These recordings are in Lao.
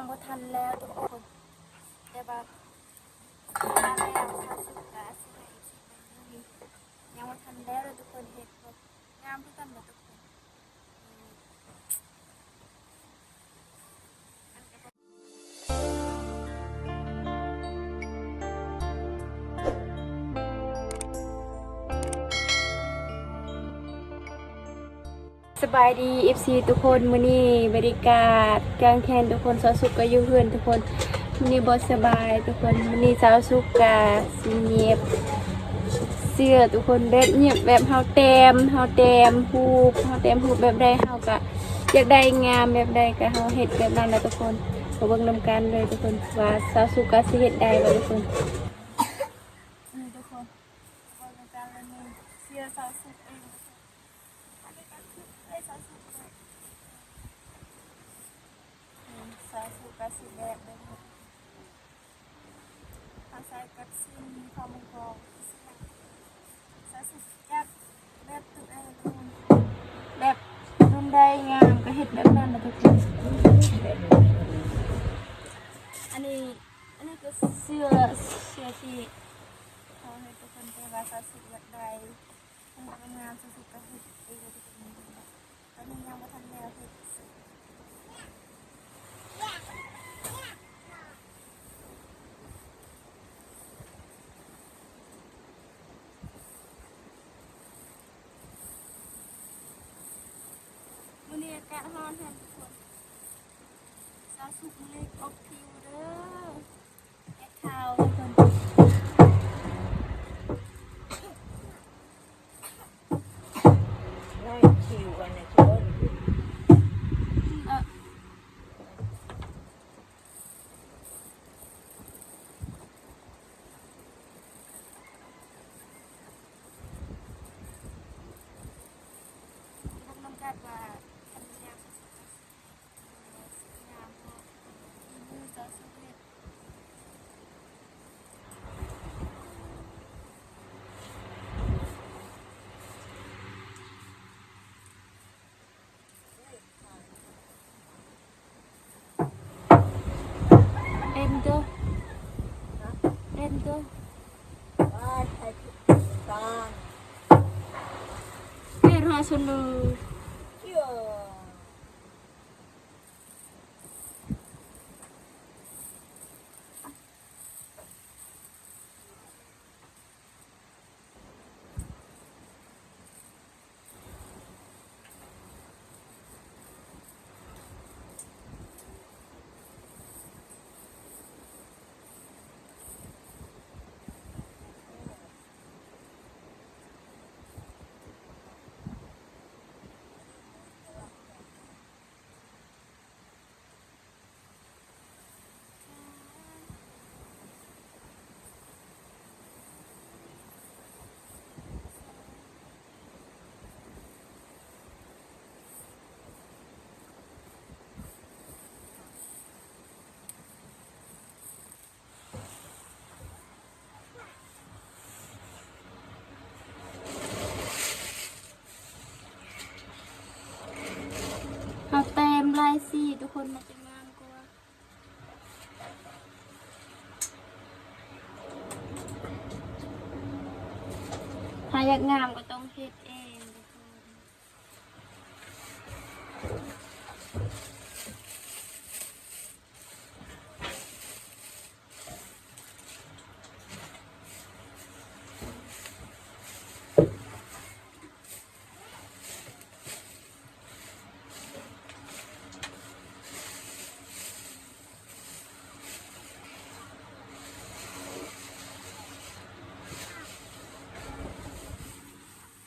ຍັງບໍ່ທັນແລ້ວທຸກຄົນ ແຕ່ວ່າຖ້າແລ້ວຊາວສຸກກະຊິໃຫ້ເອັຟຊີເບິ່ງຢູ່ນີ້ ຍັງບໍ່ທັນແລ້ວເດີທຸກຄົນ ເຮັດບໍ່ງາມຄືກັນເດີທຸກຄົນ. ສະບາຍດີ ເອັຟຊີ ທຸກຄົນ ມື້ນີ້ບັນຍາກາດກາງແຄນທຸກຄົນ ຊາວສຸກກໍຢູ່ເຮືອນທຸກຄົນ ມື້ນີ້ບໍ່ສະບາຍທຸກຄົນ ມື້ນີ້ຊາວສຸກກະຊິເຫຍັບເສື້ອທຸກຄົນ ແບບເຫຍັບແບບເຮົາແຕ້ມ ເຮົາແຕ້ມຮູບ ເຮົາແຕ້ມຮູບແບບໃດເຮົາກະ ຢາກໄດ້ງາມແບບໃດກະເຮົາເຮັດແບບນັ້ນນະທຸກຄົນ ມາເບິ່ງນຳກັນເລີຍທຸກຄົນ ວ່າຊາວສຸກກະຊິເຮັດໄດ້ບໍ່ທຸກຄົນ. ນີ້ທຸກຄົນ ເບິ່ງນຳກັນເລີຍ ນີ້ເສື້ອຊາວສຸກເອງທຸກຄົນ ອັນນີ້ກະຄືເສື້ອຊາວສຸກເລີຍ ນີ້ຊາວສຸກກະຊິແບບ ເຮົາໃສ່ກັບສິ້ນ ເຂົ້າໝູກອງ ຊິຫຍັງ ຊາວສຸກຢາກແບບໂຕເອງ ແບບນັ້ນໄດ້ງາມກະເຮັດແບບນັ້ນນະທຸກຄົນ. ອັນນີ້ ອັນນີ້ກະເສື້ອ ເສື້ອທີ່ເຮົາເຮັດທຸກຄົນ ແຕ່ວ່າຊາວສຸກຢາກໄດ້ ງາມໆ ສຸດໆ ກະເຮັດເອງເລີຍທຸກຄົນ ຕອນນີ້ຍັງບໍ່ທັນແລ້ວເຮັດ. ມື້ນີ້ອາກາດຮ້ອນແຮງທຸກຄົນ ຊາວສຸກມື້ນີ້ອົບຜິວເດີ. ເອັນເດີ ເອັນເດີ ເອັນເດີ ເອັນເດີ ເອັນເດີ. ເຮົາແຕ້ມລາຍສີທຸກຄົນ ມັນຈະງາມກວ່າ. ຖ້າຢາກງາມກໍຕ້ອງເຮັດເອງທຸກຄົນ. ເ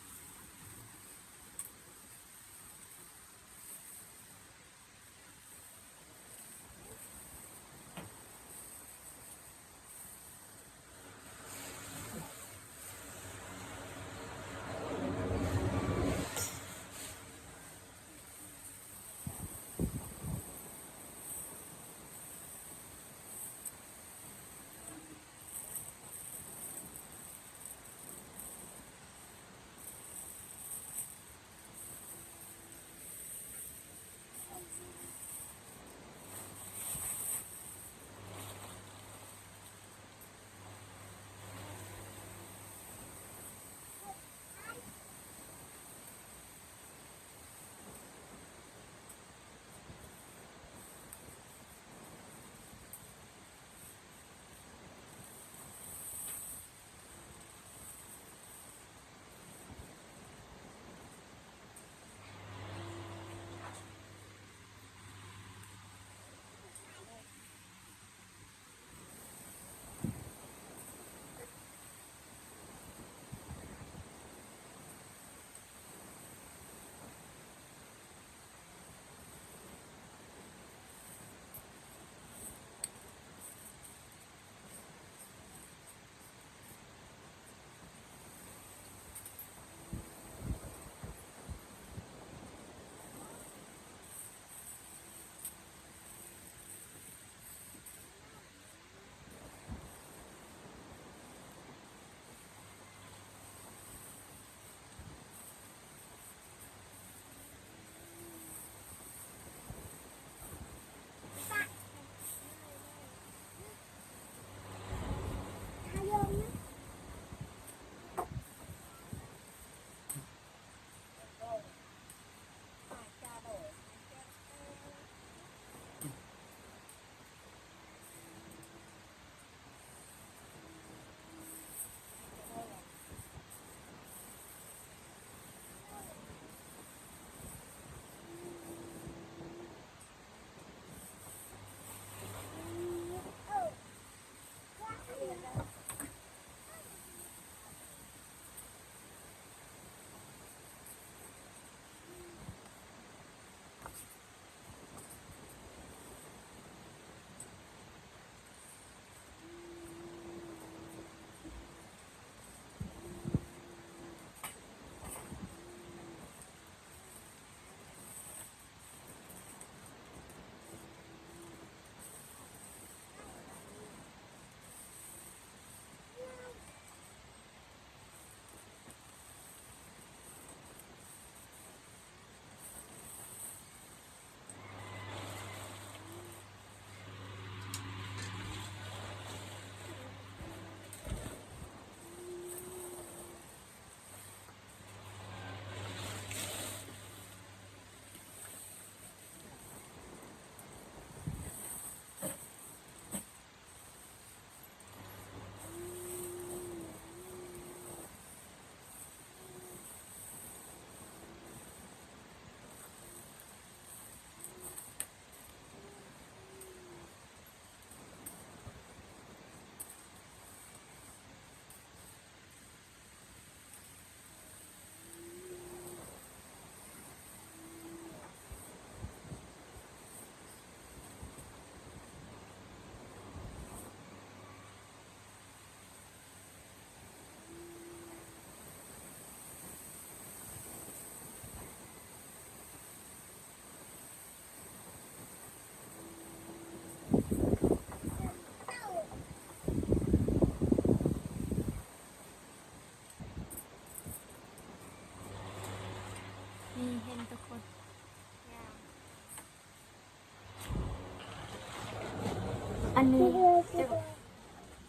ອັນນີ້ຈະ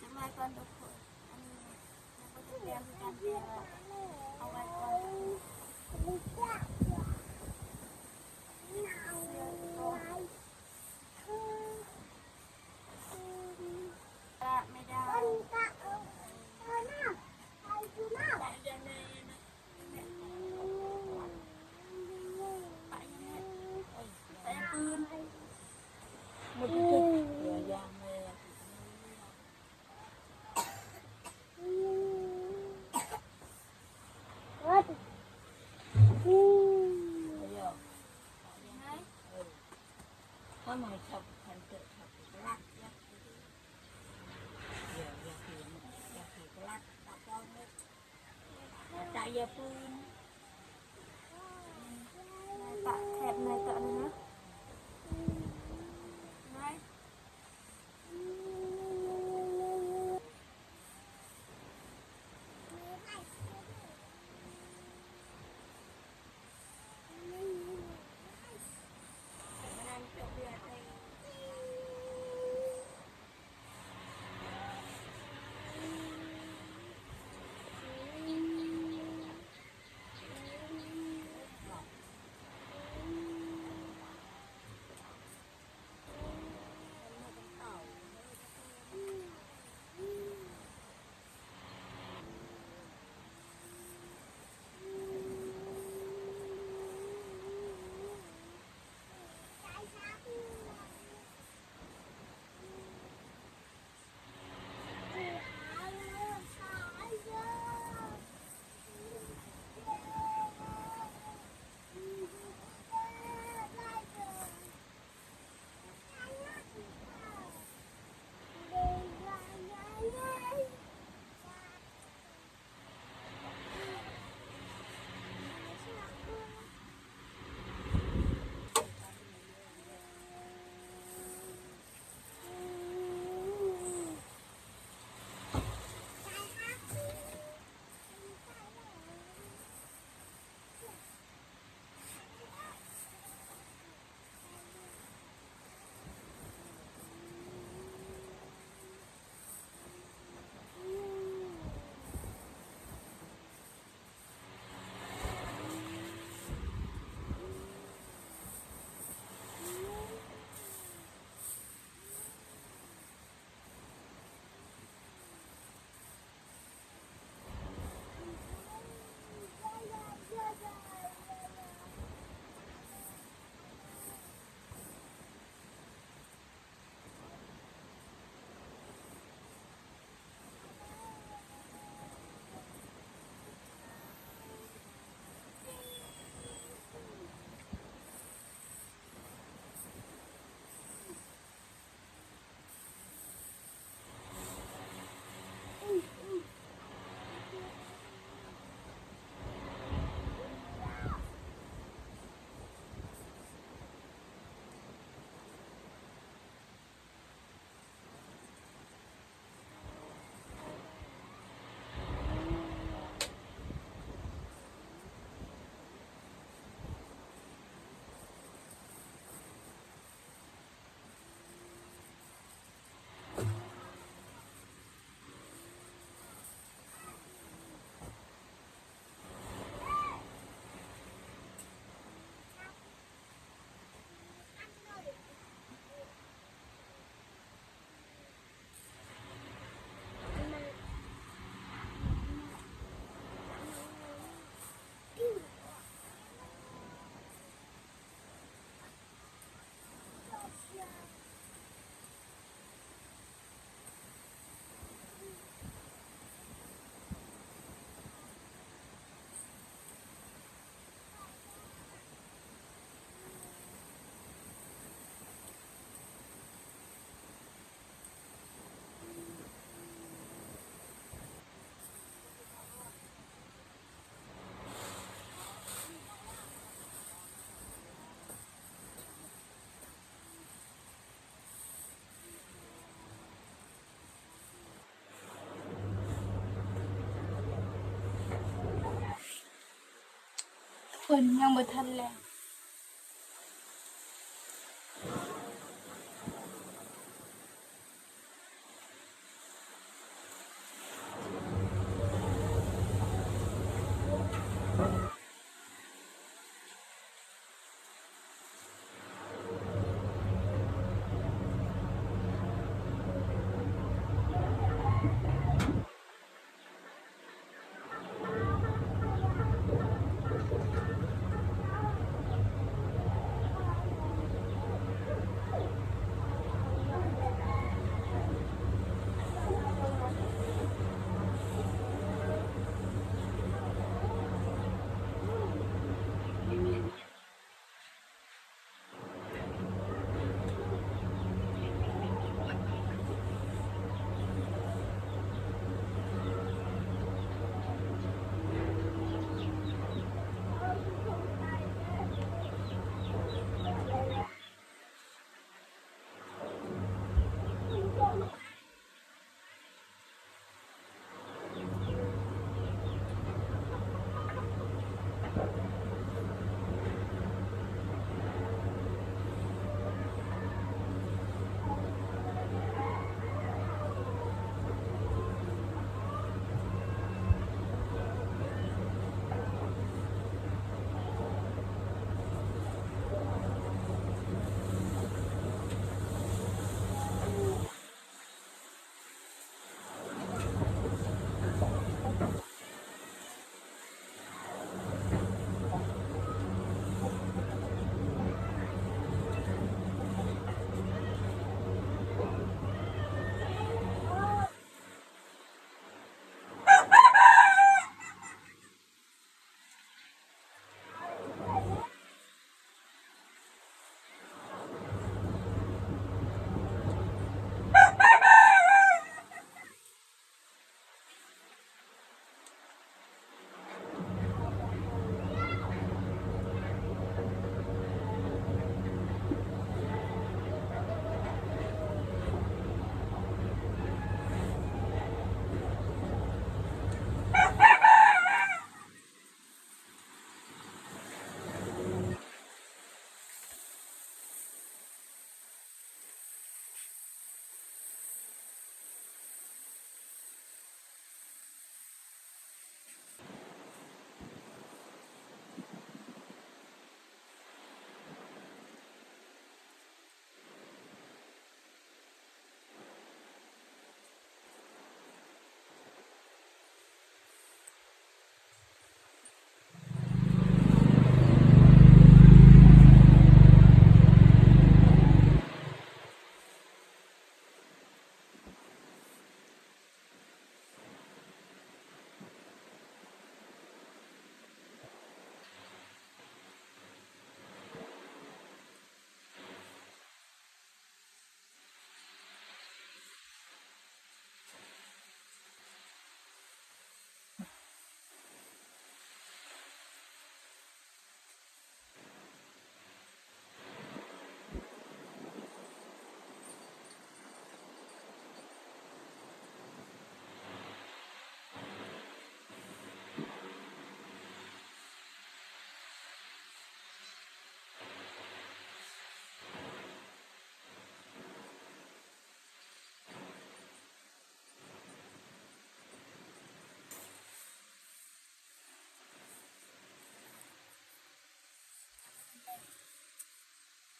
ຈະມາກ່ອນທຸກຄົນ ອັນນີ້ຍັງບໍ່ທັນແລ້ວຄືກັນ ແຕ່ວ່າເອົາໄວ້ກ່ອນ ເຊື່ອກ່ອນ ແມ່ດາວ ປະຫຍັງແມ່ ປະຫຍັງແມ່ ປະຫຍັງແມ່ ປືນ ໝົດທຸກຢ່າຢ່າແມ່ ນາຍປະແທບນາຍຕະນີ້ນະ ນາຍ. ເພິ່ນຍັງບໍ່ທັນແລ້ວ.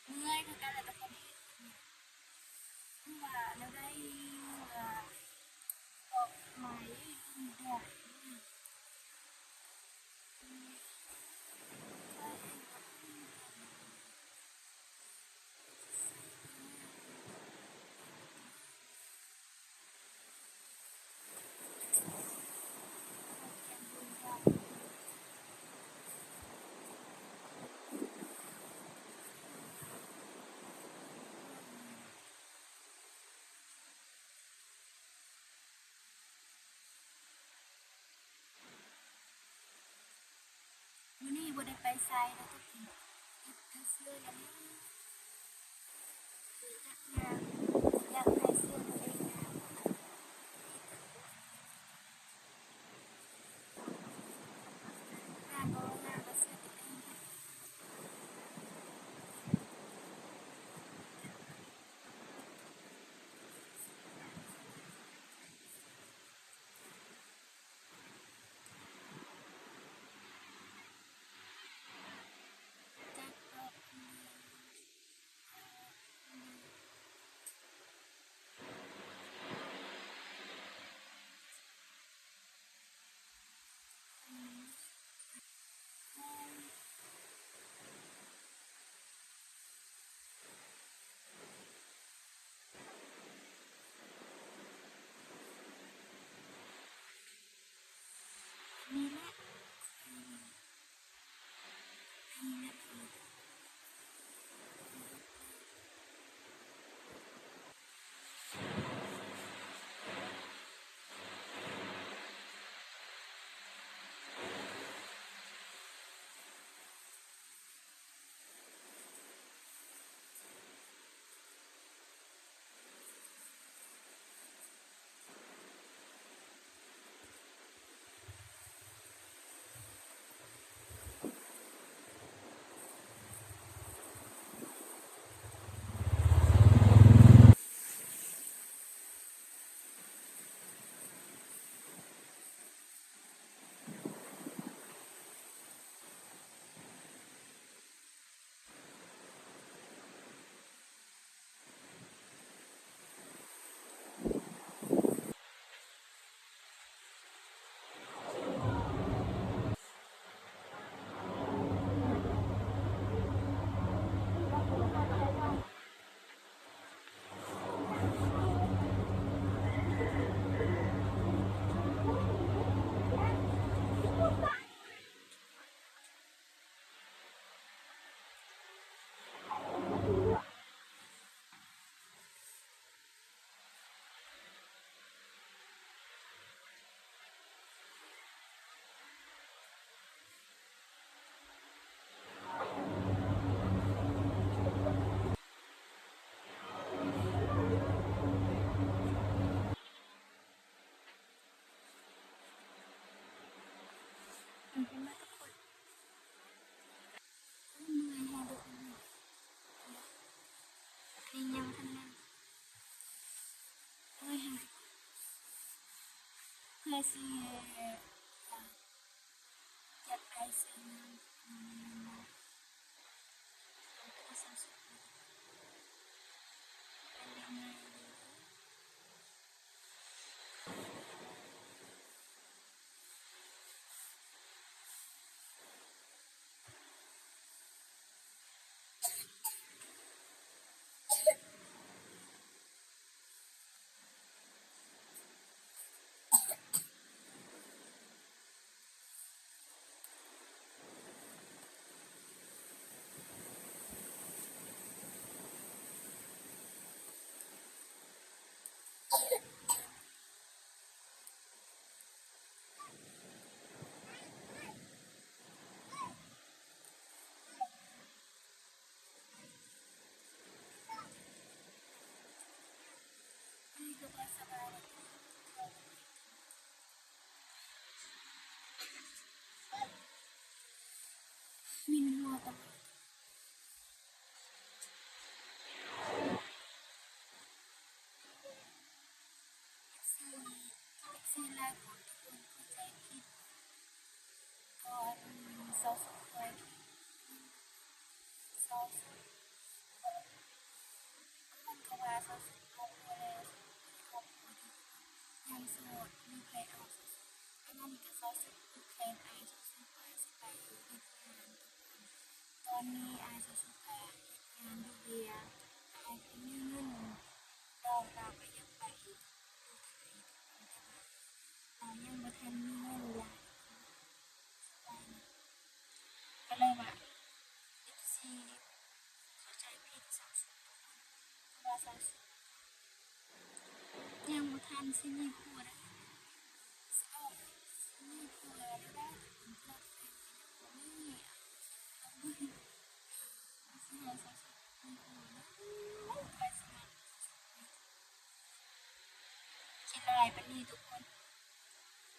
ເມື່ອຍຄືກັນແຫຼະ ແຕ່ກໍບໍ່ເຮັດຫຍັງ ຄືວ່າແນວໃດ ວ່າອອກໝາຍເລີຍ ມື້ນີ້ບໍ່ໄດ້ໄປໃສ ແລ້ວກໍກິນ ເກັບໄດ້ເສື້ອແລ້ວ ຢາກງາມ ຢາກໄດ້ເສື້ອໂຕເອງງາມ ງາມບໍ່ງາມ ເອົາເສື້ອໂຕເອງ. ເ ເປັນມາທຸກຄົນ. ໂອ້ຍ ເມື່ອຍແຮງທຸກຄົນ. ອັນນີ້ຍັງບໍ່ທັນນັ້ນ. ເມື່ອຍແຮງ. ເພື່ອຊິຢາກໄອໃສ່ນ້ຳ ອືມ ມັນກໍບໍ່ຊາວສຸກ ເປັນໄດ້ງ່າຍເລີຍ. ມິນຫົວຕະຫຼອດ. ເອັຟຊີ ເອັຟຊີຫຼາຍຄົນທຸກຄົນເຂົ້າໃຈຜິດ ຕອນຊາວສຸກ ຊາວສຸກ ເພິ່ນກໍວ່າຊາວສຸກເອົາຜົວແລ້ວ ເອົາຜົວດີ ຍັງໂສດ ມີໃຜເອົາຊາວສຸກ. ອັນນັ້ນກໍຊາວສຸກຜູກແຂນອ້າຍຊາວສຸກວ່າຊິໄປເຮັດງານທຸກຄົນ. ຕອນນີ້ອ້າຍຊາວສຸກກໍເຮັດງານຢູ່ວຽງ ກໍອາດຈະມີເງິນ ນ້ອງລາວກໍຢາກໄປຢູ່ໄທ ແຕ່ວ່າລາວຍັງບໍ່ທັນມີເງິນຫຼາຍ ກໍເລີຍວ່າ ເອັຟຊີ ເຂົ້າໃຈຜິດຊາວສຸກທຸກຄົນ ເພາະວ່າຊາວສຸກ ຍັງບໍ່ທັນຊິມີຜົວໄດ້ ຊິເອົາ ຊິມີຜົວໄດ້ ເພາະວ່າແຟນກໍຍັງບໍ່ມີ ເອົາ ເອົາ ຊິເອົາສາວສຸກມີຜົວໄດ້ ໃຜຊິມັກ ຂີ້ຮ້າຍປານນີ້ທຸກຄົນ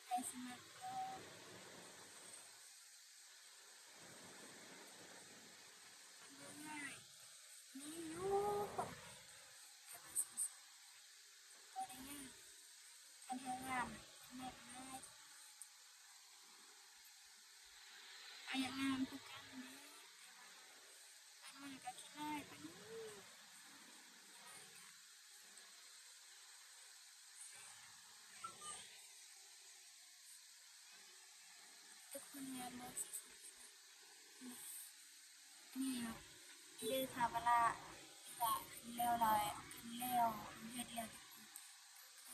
ໃຜຊິມັກບໍ່? ມັນບໍ່ງ່າຍ ມີຢູ່ ແຕ່ວ່າ ບໍ່ໄດ້ຍາກ ຄັນເຮົາງາມ ມັນງ່າຍ ກໍຢາກງາມຄືກັນເດ້ ແຕ່ວ່າ ອັນມັນກໍຂີ້ຮ້າຍປານນີ້ ທຸກຄົນງາມບໍ່? ນີ້ເດີ ຖ້າເວລາ ເວລາຄັນແລ້ວ ຄັນແລ້ວ ຄັນເຮັດແລ້ວ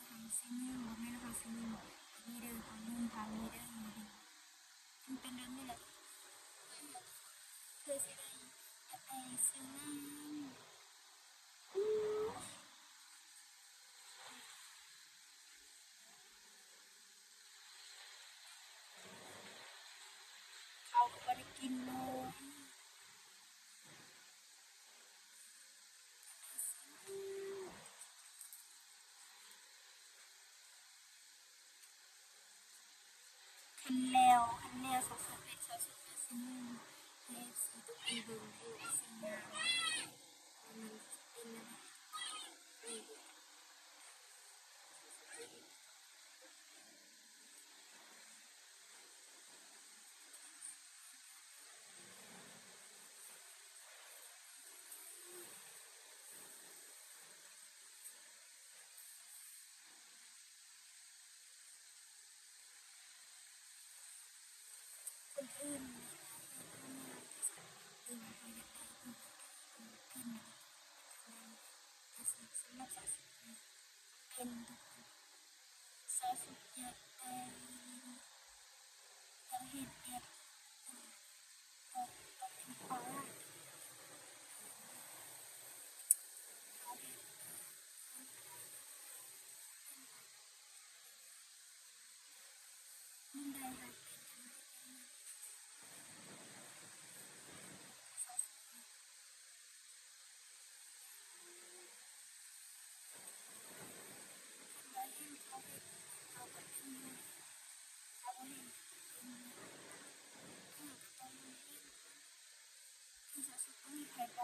ເຮົາຊິນຸ່ງ ບໍ່ແມ່ນເຮົາຊິນຸ່ງ ອັນນີ້ເດີ ເຮົານຸ່ງ ເຮົານີ້ເດີ ນີ້ເດີ ມັນເປັນແບບນີ້ແຫຼະ ເພື່ອຊິໄດ້ ຢາກໄດ້ເສື້ອງາມ. ເຂົ້າກໍບໍ່ໄດ້ກິນເລີຍ ຄັນແລ້ວ ຄັນແລ້ວ ຊາວສຸກເຮັດ ຊາວສຸກກໍຊິນຸ່ງໃຫ້ເອັຟຊີທຸກຄົນເບິ່ງຢູ່ ວ່າຊິງາມ ວ່າມັນຊິເປັນແນວໃດ. ຄົນອື່ນເວລາເຮັດງານ ຫຼືວ່າເຮົາຢາກໄດ້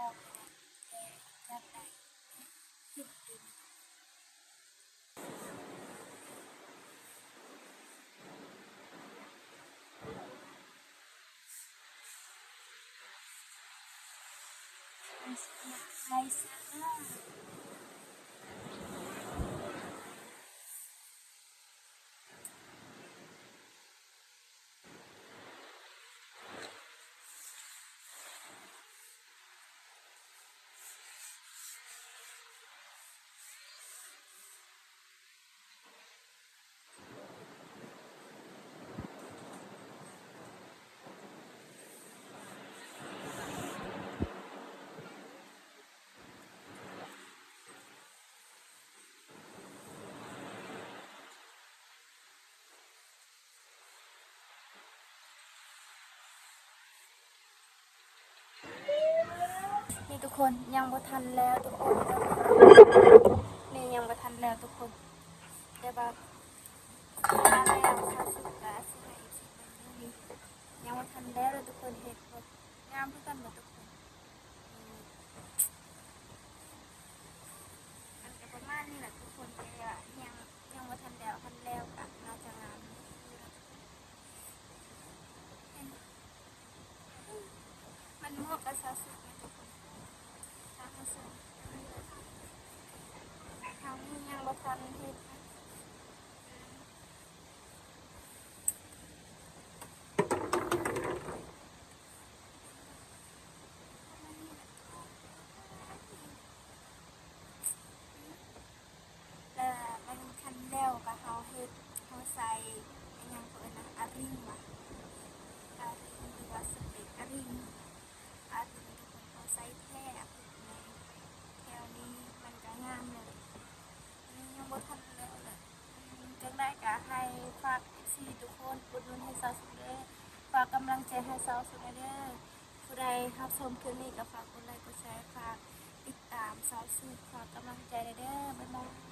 ອກໃຫ້ແຕ່ຢາກໄດ້ ນີ້ທຸກຄົນ ຍັງບໍ່ທັນແລ້ວທຸກຄົນ ນີ້ຍັງບໍ່ທັນແລ້ວທຸກຄົນ ແຕ່ວ່າຖ້າແລ້ວ ຊາວສຸກກະຊິໃຫ້ເອັຟຊີເບິ່ງເດີ ນີ້ຍັງບໍ່ທັນແລ້ວເດີທຸກຄົນ ເຮັດບໍ່ງາມຄືກັນບໍ່ທຸກຄົນ ນີ້ ມັນກະປະມານນີ້ແຫຼະທຸກຄົນ ແຕ່ວ່າຍັງ ຍັງບໍ່ທັນແລ້ວ ຄັນແລ້ວກະໜ້າຈະງາມຢູ່ເນາະທຸກຄົນ ມັນເໝາະກັບຊາວສຸກນະທຸກຄົນ ທາງເຮົາສຸກ ທາງນີ້ຍັງບໍ່ທັນເຮັດນະ. ແລ້ວມັນຄັນແລ້ວກະເຮົາເຮັດ ເຮົາໃສ່ ອີຫຍັງເຂົາເອີ້ນນະ ອາລິງຫວາ ອາລິງ ຫຼືວ່າສະເຕັກອາລິງ ອາລິງ ທຸກຄົນ ເຮົາໃສ່ແທ້ ອາລິງ ແຖວນີ້ມັນກະງາມເລີຍ ນີ້ຍັງບໍ່ທັນແລ້ວເລີຍ ຈັ່ງໃດກະໃຫ້ຝາກເອັຟຊີທຸກຄົນ ອຸດໜູນໃຫ້ຊາວສຸກເດີ ຝາກກຳລັງໃຈໃຫ້ຊາວສຸກແດ່ເດີ ຜູ້ໃດຮັບຊົມຄລິບນີ້ກະຝາກກົດໄລກ໌ ກົດແຊ ຝາກຕິດຕາມຊາວສຸກ ຝາກກຳລັງໃຈແດ່ເດີ ບາຍບາຍ.